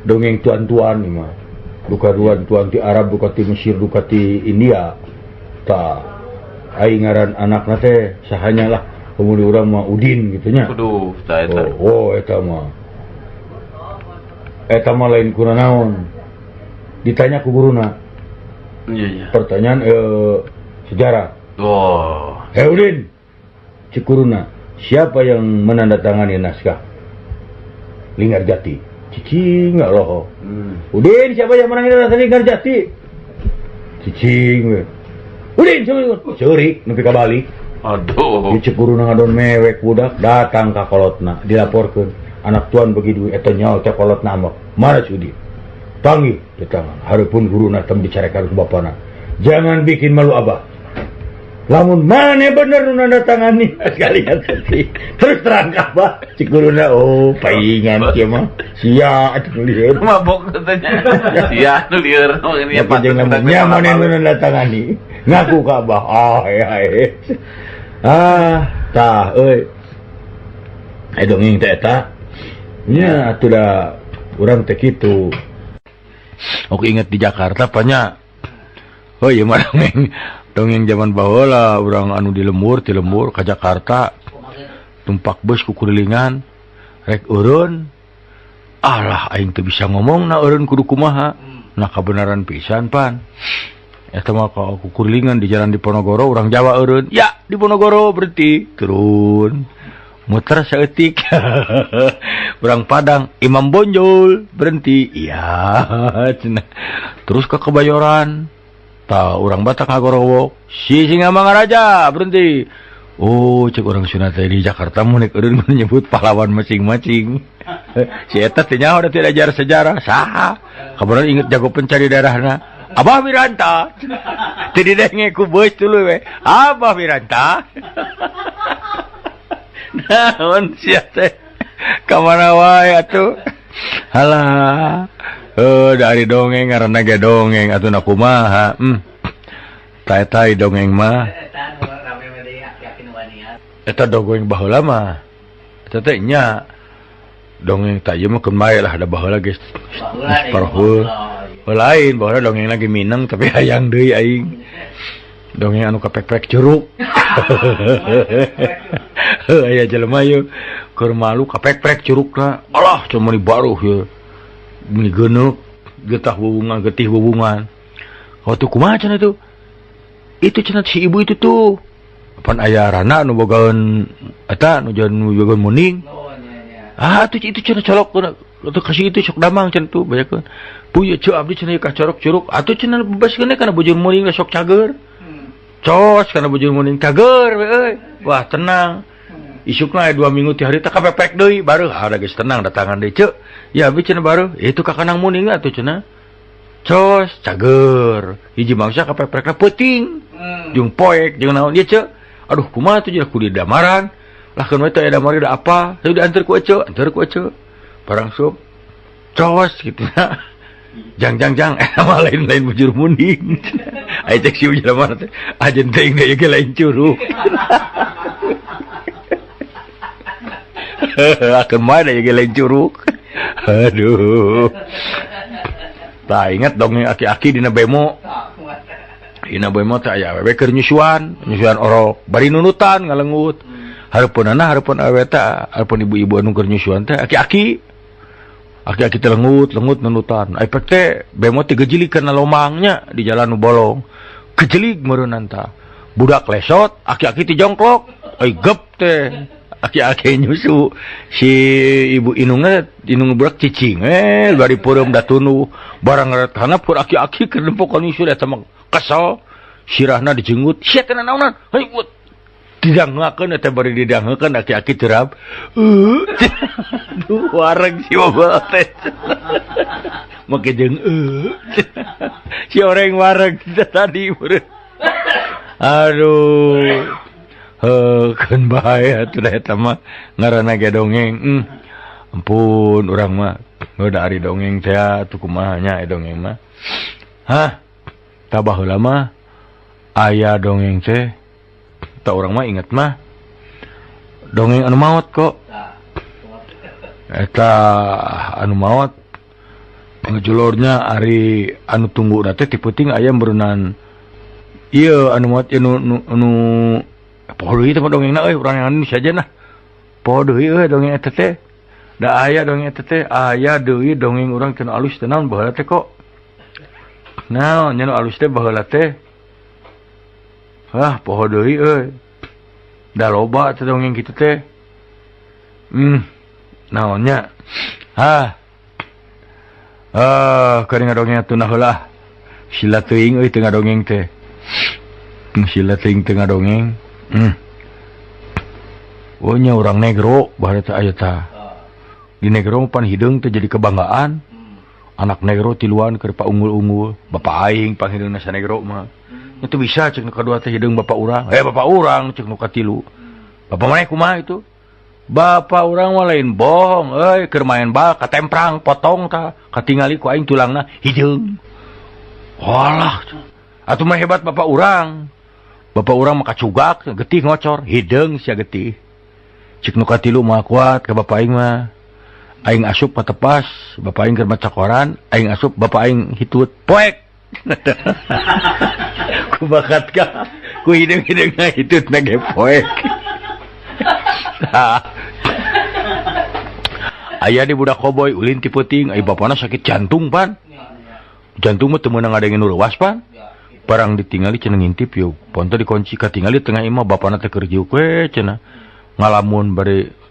Dongeng tuan-tuan ieu mah. Duka tuan-tuan ti Arab, duka ti Mesir, duka ti India. Tah aing ngaran anakna teh sahanya lah. Kemudian urang mah Udin gitu nya. Aduh, tah eta. Oh, eta mah. Eta mah lain kuna naon. Ditanya ku guruna. Iya. Pertanyaan sejarah. Oh. Hei Udin, cek guruna, siapa yang menandatangani naskah Linggarjati? Cicing nggak loh. Udin, siapa yang menandatangani Linggarjati? Cicing we. Udin, siapa yang ceurik nepi ka balik. Aduh. Di cek guruna ngadon mewek budak datang ka kolotna dilaporkeun. Anak tuan begitu eta nyaho teh kolotna mah. Mana si Udin? Panggil di tangan. Hareupeun guruna tem dicarekan ku bapana. Jangan bikin malu abah. Lamun mana bener nu nandatangani sekalian tadi. Terus terang ka abah. Cek guruna, oh paingan kieu mah. Sia atuh lieur. Mabok katanya. Sia anu lieur. Ini apa jeung lamun nya mana nu nandatangani. Ngaku ka abah. Ah ya. Ah, tah euy. Ai dongeng teh eta. Nya atuh da urang teh kitu. Oke inget di Jakarta banyak. Oh iya mah dongeng zaman baheula urang anu di lembur, ti lembur ka Jakarta. Tumpak bus ku kurilingan rek eureun. Alah aing teu bisa ngomong na eureun kudu kumaha. Nah kabenaran pisan pan. Eta mah ka kukurilingan di jalan Diponegoro urang Jawa eureun. Ya Diponegoro berhenti turun. Muter saeutik. Urang Padang Imam Bonjol berhenti. Iya cenah. Terus ke Kebayoran. Tah urang Batak ngagorowok. Si Singamangaraja berhenti. Oh cek urang Sunda teh di Jakarta mun rek eureun menyebut pahlawan masing-masing. Si eta teh nyaho da teu diajar sejarah saha. Kabaran inget jago pencari daerahna. Abah Wiranta. Teu didenge ku beus tuluy we. Abah Wiranta. Naon sia teh? Ka mana wae atuh? Halah. Dari dongeng ngaranna ge dongeng atuh na kumaha. Tah eta dongeng mah. Eta dongeng baheula mah. Eta teh nya dongeng tah ieu mah keun bae lah da baheula geus parhul. Lain baheula dongeng lagi mineng tapi hayang deui aing. Dongeng anu kapek-pek curug. Aya jelema ieu keur malu kapek-pek curugna. Alah cuma ni baruh ieu. Meni geuneuk getah bubungan getih bubungan. Waktu kumaha cenah itu? Itu cenah si ibu itu tuh. Pan aya rana nu bogaeun eta nu bogaeun muning. Ah atuh itu cenah colok atuh kasih itu sok damang cenah tuh banyakeun. Puye ceu abdi cenah ka corok curug atuh cenah bebaskeun kana bujur muning sok cager. Cos kana bujur muning cager we euy. Wah tenang. Isukna aya 2 minggu ti harita kapepek deui bareuh. Ah da geus tenang datangan deui ceu. Ya abdi cenah bareuh. Itu ka kanang muning atuh cenah. Cos cager. Hiji mangsa kapepekna peuting. Jeung poek jeung naon ieu ceu. Aduh kumaha tuh jeung kudu damaran. Lah keun we teh aya damar da apa? Saya diantar ku eceu, antar ku eceu. Barang sup. Cos kitu nya. Jang jang jang mah lain-lain bujur muning. Ai cek si ujur mana teh? Ajen teuing deui ge lain curug. Akeun mah da ge lain curug. Aduh. Tah inget dongeng aki-aki dina bemo. Dina bemo teh aya awewe keur nyusuan, nyusuan orok, bari nunutan ngalengut. Hareupeunana hareupeun awewe teh, hareupeun ibu-ibu anu keur nyusuan teh aki-aki. Aki-aki teh lengut, lengut nunutan. Ai pek teh bemo teh gejelig kana lomangnya di jalan nu bolong. Gejelig meureunnan tah. Budak lesot, aki-aki teh jongklok. Ai gep teh. Aki-aki nyusu. Si ibu inungna, inung budak cicing bari peureum da tunduh. Barang ngaret hanap keur aki-aki keur nempokan nyusu eta mah kesel. Sirahna dijenggut. Sia teh naonan? Heuy ut. Didangeukeun eta bari didangeukeun aki-aki terap. Duh wareg si bapak teh. Make jeung Si oreng wareg tadi meureun. Aduh. Heuh keun bae atuh da eta mah ngaranna ge dongeng. Ampun urang mah heuh da ari dongeng teh atuh kumaha nya dongeng mah. Hah? Tah baheula mah aya dongeng teh. Tak orang mah inget mah dongeng anu maot kok. Eta anu maot ngejulornya ari anu tunggu teh ti peuting aya meureunnan ieu anu maot ieu nu poho deui teh dongengna euy urang yang saja nah. Poho deui euy dongeng eta teh. Da aya dongeng eta teh aya deui dongeng urang teu alus teh naon baheula teh kok. Naon nya nu alus teh baheula teh. Hah poho deui euy. Da loba teh dongeng kitu teh. Naonnya. Hah. Keur ngadongeng atuh nah heula. Sila teuing euy teu ngadongeng teh. Sila teuing teu ngadongeng. Oh nya urang negro baheula teh aya tah. Di negro pan hideung teh jadi kebanggaan. Anak negro tiluan keur paunggul-unggul. Bapak aing panghideungna sanegro mah. Nya teu bisa ceuk nu kadua teh hideung bapak urang. Bapak urang ceuk nu katilu. Bapak maneh kumaha itu? Bapak urang mah lain bohong euy keur main bal katemprang potong tah katingali ku aing tulangna hideung. Walah atuh mah hebat bapak urang. Bapak urang mah kacugak getih ngocor hideung sia getih. Cik nu katilu mah kuat ka bapak aing mah. Aing asup katepas, bapak aing keur maca koran, aing asup bapak aing hitut poek. Ku bakat ka ku hideung-hideungna hitutna ge poek. Aya di budak koboy ulin ti peuting, ai bapana sakit jantung pan. Jantung mah teu meunang ngadengin nu leuwas pan. Barang ditingali cenah ngintip yeuh, ponto dikunci katingali tengah imah bapana teh keur jiuk we cenah. Ngalamun bari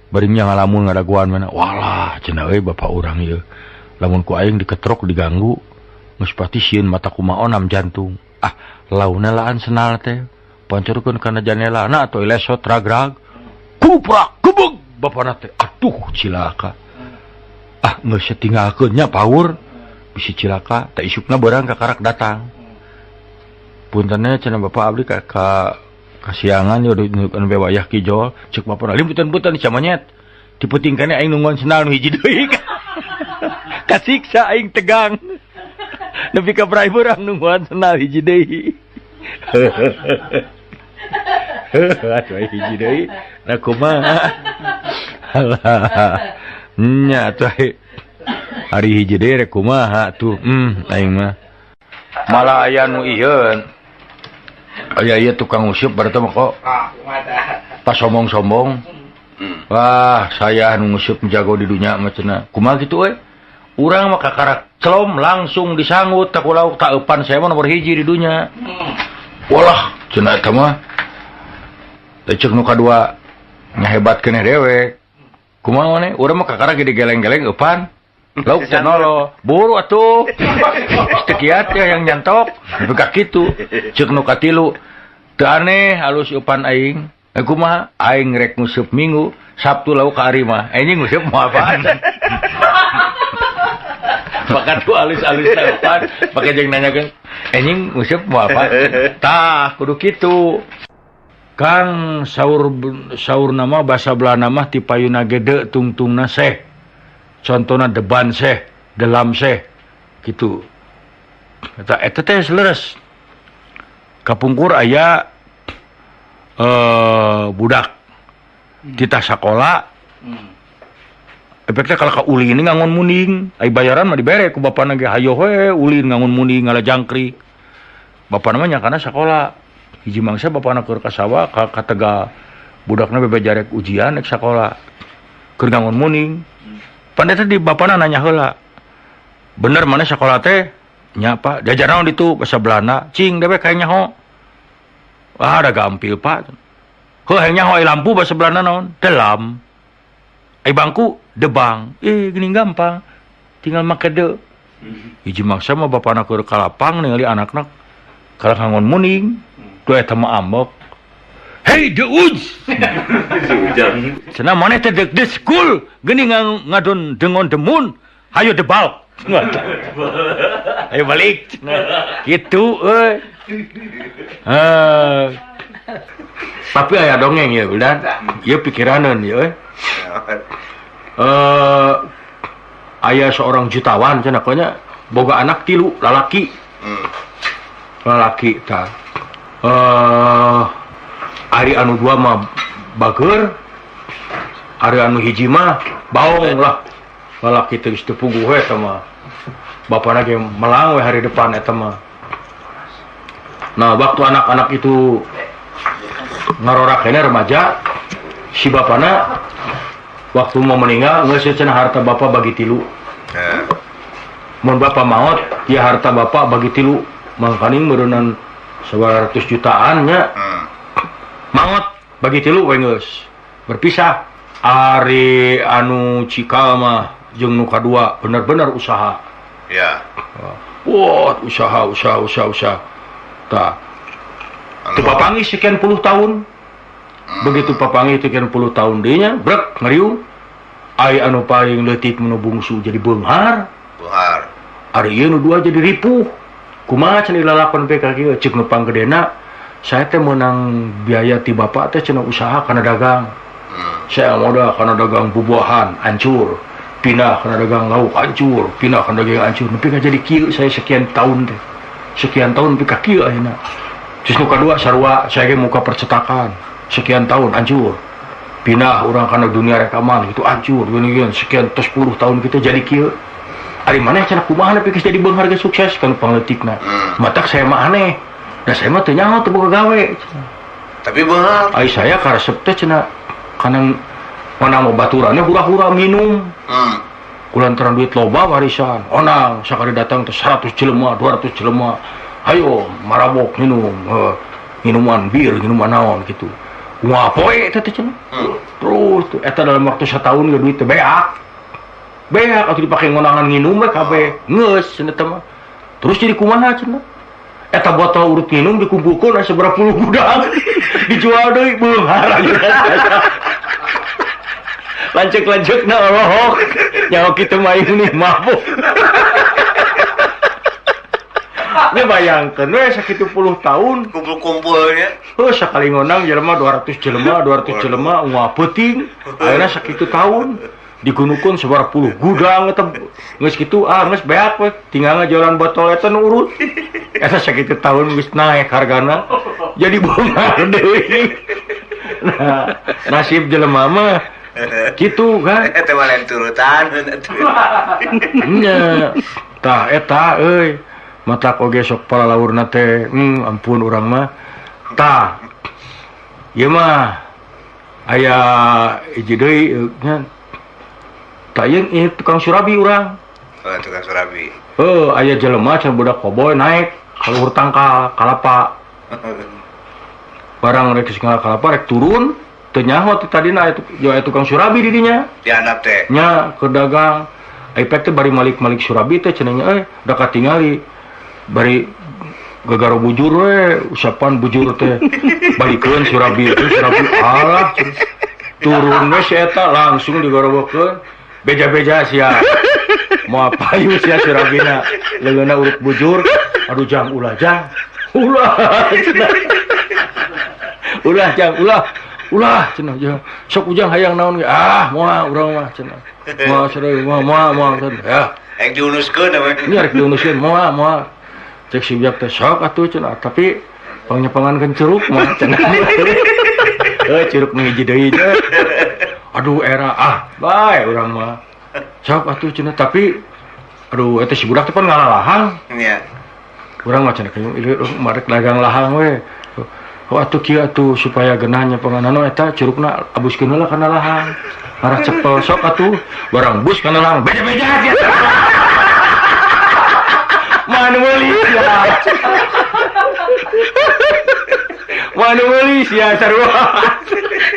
barinya ngalamun ngadaguan mana. Walah cenah euy bapak urang ieu. Lamun ku aing diketrok diganggu geus pasti sieun mata kumaha onam jantung. Ah, launa laan senal teh. Pancorkeun kana janela na atuh lesot ragrag. Kuprak gebeg bapana teh. Aduh cilaka. Ah geus tinggalkeun nya paur. Bisi cilaka teh isukna beurang kakarak datang. Puntenna cenah bapak abdi ka kasiangan yo anu wayah kijol ceuk bapana limputan-putan sia monyet. Ti peuting kene aing nungguan sendal nu hiji deui. Kasiksa aing tegang. Nepi ka brai beurang nungguan sendal hiji deui. Atuh hiji deui. Nah kumaha? Alah. Nya atuh hari hiji deui rek kumaha tuh. Aing mah. Malah aya nu ieu. Aya ieu tukang useup berarti mah kok. Pas sombong-sombong. Wah, saya nu nguseup jago di dunya mah cenah. Kumaha kitu euy? Urang mah kakarak celom langsung disanggut tak lauk tak eupan saya mah nomor hiji di dunya. Walah, cenah eta mah. Teh ceuk nu kadua nya hebat keneh dewek. Kumaha maneh? Urang mah kakarak gede geleng-geleng eupan. Lauk teh nolo, buru atuh. Teu kiat ya yang nyantok, nepi ka kitu. Ceuk nu katilu, teu aneh halus eupan aing. Kumaha? Aing rek nguseup Minggu, Sabtu lauk ka ari mah. Anjing nguseup moal apaan. Maka tuh alus-alus eupan, pake jeung nanyakeun, anjing nguseup moal apa? Tah, kudu kitu. Kang saur saur nama basa Belanda mah ti payuna gede tungtungna seh. Contona deban seh, delam seh gitu. Eta eta teh leres. Kapungkur aya budak titah sakola. Efeknya kalau ka ulin ini ngangon munding, ai bayaran mah dibere ku bapana ge hayo we ulin ngangon munding ngala jangkrik. Bapana mah nyangkana sakola. Hiji mangsa bapana keur ka sawah ka Tegal. Budakna bebe jarek ujian rek sakola. Keur ngangon munding. Pan eta di bapana nanya heula. Bener mana sakola teh? Nya Pak, diajar naon ditu basa Belanda. Cing dewek hayang nyaho. Wah, da gampil Pak. Heuh hayang nyaho ai lampu basa Belanda naon? Delam. Ai bangku debang. Gini gampang. Tinggal make de. Hiji mangsa mah bapana keur ka lapang ningali anakna kalah ngangon munding. Duh eta mah ambek. Hey de uj. Cenah maneh teh dek de school geuning ngadon dengon demun. Hayo debal. Ayo balik. Gitu euy. Tapi aya dongeng ya udah. Ieu pikiraneun ieu euy. Aya seorang jutawan cenah nya boga anak tilu lalaki. Lalaki tah. Ari anu dua mah bageur, Ari anu hiji mah baong lah. Lalaki teh geus teu puguh we eta mah. Bapana ge melang we hari depan eta mah. Nah, waktu anak-anak itu ngarorak keneh remaja, si bapana waktu mau meninggal geus cenah harta bapak bagi tilu. Mun bapak maot, ya harta bapak bagi tilu. Mangkaning meureunnan 100 jutaan nya. Maot bagi tilu we geus. Berpisah. Ari anu cikal mah jeung nu kadua bener-bener usaha. Ya. Wah, usaha. Tah. Teu papanggih sekian puluh tahun. Begitu papanggih sekian puluh tahun deui nya, brek ngariung. Ai anu paling leutik nu bungsu jadi beunghar. Beunghar. Ari ieu nu dua jadi ripuh. Kumaha cenah lalakon PK kieu ceuk nu panggedena, saya teh meunang biaya ti bapak teh cenah usaha kana dagang. Saya modal kana dagang bubuahan hancur, pindah kana dagang lauk hancur, pindah kana dagang hancur. Nepi ka jadi kieu saya sekian tahun teh. Sekian tahun nepi ka kieu ayeuna. Terus nu kadua sarua saya ge muka percetakan, sekian tahun hancur. Pindah urang kana dunia rekaman gitu hancur, gini-gini sekian tos 10 tahun kita jadi kieu. Ari maneh cenah kumaha nepi geus jadi beunghar geus sukses kan pangleutikna. Matak saya mah aneh. Da saya mah teu nyaho teu boga gawe. Tapi beunghar. Ai saya karesep teh cenah kana onang baturannya hura-hura minum. Kulantaran duit loba warisan. Onang sakali datang teh 100 jelema, 200 jelema. Ayo marabok minum, minuman bir, minuman naon gitu. Wah poe teh cenah. Terus tuh eta dalam waktu setahun ge duit teh beak. Beak atuh dipake ngonangan nginum we kabeh. Geus cenah teh mah. Terus jadi kumaha cenah? Eta botol urut nginum dikumpulkeun aya sabaraha puluh gudang. Dijual deui beunghar. Lanceuk-lanceukna olohok. Nyaho kitu mah ini mabuk. Ini bayangkeun we sakitu puluh tahun kumpul-kumpulnya. Heuh sakali ngonang jelema 200 jelema, 200 jelema ungah peuting. Ayeuna sakitu tahun digunukeun sabaraha puluh gudang eta geus kitu ah geus beak we tinggal ngajualan botol eta nu urut. Eta sakitu tahun geus naek hargana jadi beunghar deui. Nah, nasib jelema mah kitu kan. Eta mah lain turutan. Nya. Tah eta euy. Matak oge sok palalaurna teh, ampun urang mah. Tah. Ieu mah aya hiji deui nya. Tah ieu tukang surabi urang. Oh, tukang surabi. Heuh, aya jelema cenah budak koboy naik ka luhur tangkal kalapa. Barang rek geus kalapa rek turun, teu nyaho teh tadina aya tukang surabi di dinya. Di handap teh. Nya keur dagang. Ai pek teh bari malik-malik surabi teh cenah nya da katingali. Bari gagaro bujur we, usapan bujur teh. Balikeun surabi itu surabi alah turun we si eta langsung digorowokeun. Beja-beja sia. Moal payu sia surabina. Leungeunna urut bujur. Aduh jang ulah jang. Ulah. Ulah jang ulah. Ulah cenah jang. Sok ujang hayang naon ge? Ah, moal urang mah cenah. Moal sareng moal moal cenah. Ya. Rek diunuskeun we. Nya rek diunuskeun moal moal. Cek si ujang teh sok atuh cenah, tapi pangnyepangankeun curug mah cenah. Heuh curug nu hiji deui teh. Aduh era ah bae urang mah. Sok atuh cenah tapi aduh eta si budak teh pan ngalalahang. Nya. Urang mah cenah ieu marek dagang lahang we. Oh atuh kieu atuh supaya geunah nyepangan eta curugna abuskeun heula kana lahang. Arah cepel sok atuh barang bus kana lahang beja-beja sia. Manu meuli sia. Manu meuli sia sarua.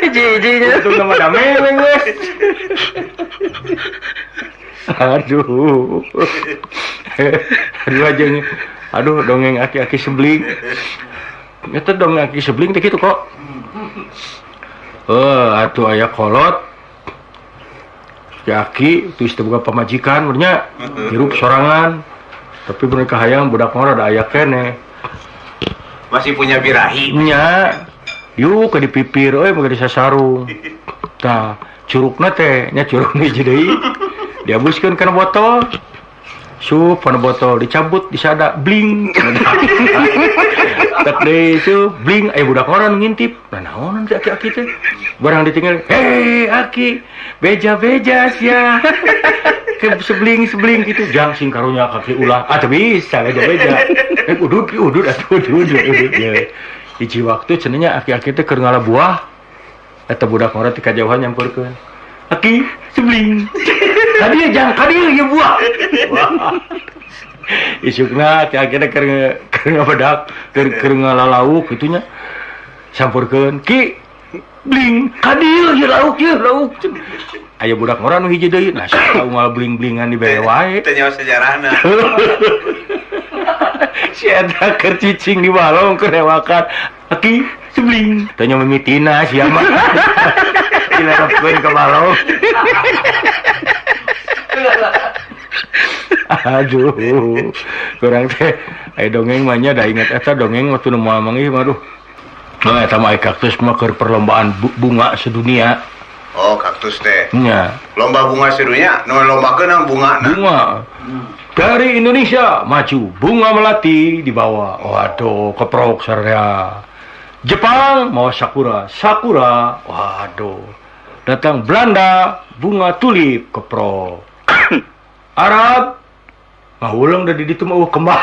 Hiji-hiji itu nama dame we geus. Aduh. Aduh aja. Aduh dongeng aki-aki sebling. Eta dongeng aki sebling teh kitu kok. Atuh aya kolot. Si aki teu boga pamajikan nya hirup sorangan. Tapi mereka hayang budak mah rada aya keneh. Masih punya birahi. Nya. Yuk ke dipipir euy mah disasarung. Tah, curugna teh nya curug hiji deui. Diabuskeun kana botol. Sup kana botol dicabut disada bling. Tek deui sup bling aya budak orang ngintip. Nah naonan si aki-aki teh. Barang ditinggal, "Hei aki, beja-beja sia." Ke sebling-sebling gitu jang sing karunya kaki ulah. Ah teu bisa beja-beja. Udud udud atuh udud udud ya. Hiji waktu cenah aki-aki teh keur ngala buah. Eta budak ngora ti kajauhan nyamperkeun. Aki sebling. Kadieu jang kadieu ieu buah. Wah. Isukna ti akhirna keur ngabedak, keur ngalalauk kitu nya. Sampurkeun ki bling kadieu ieu lauk ieu lauk. Aya budak ngora nu hiji deui. Nah sia unggal bling-blingan dibere wae. Teu nyaho sejarahna. Si eta keur cicing di balong keur rewakan. Aki sebling. Teu nya mimitina sia mah. Dilarapkeun ka balong. Aduh, kurang teh. Aya dongeng mah nya da inget eta dongeng waktu nu moal manggih mah aduh. Nah, eta mah kaktus mah keur perlombaan bunga sedunia. Oh, kaktus teh. Nya. Lomba bunga sedunia, nu lombakeun bunga. Bunga. Dari Indonesia maju bunga melati dibawa. Waduh, keprok sararea. Jepang mau sakura, sakura. Waduh. Datang Belanda bunga tulip keprok. Arab ngahuleng da di ditu mah kembang.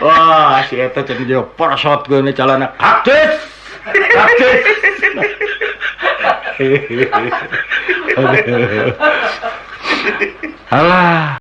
Wah, si eta cenah jero porosot geuna calana kaktus. Kaktus. Alah.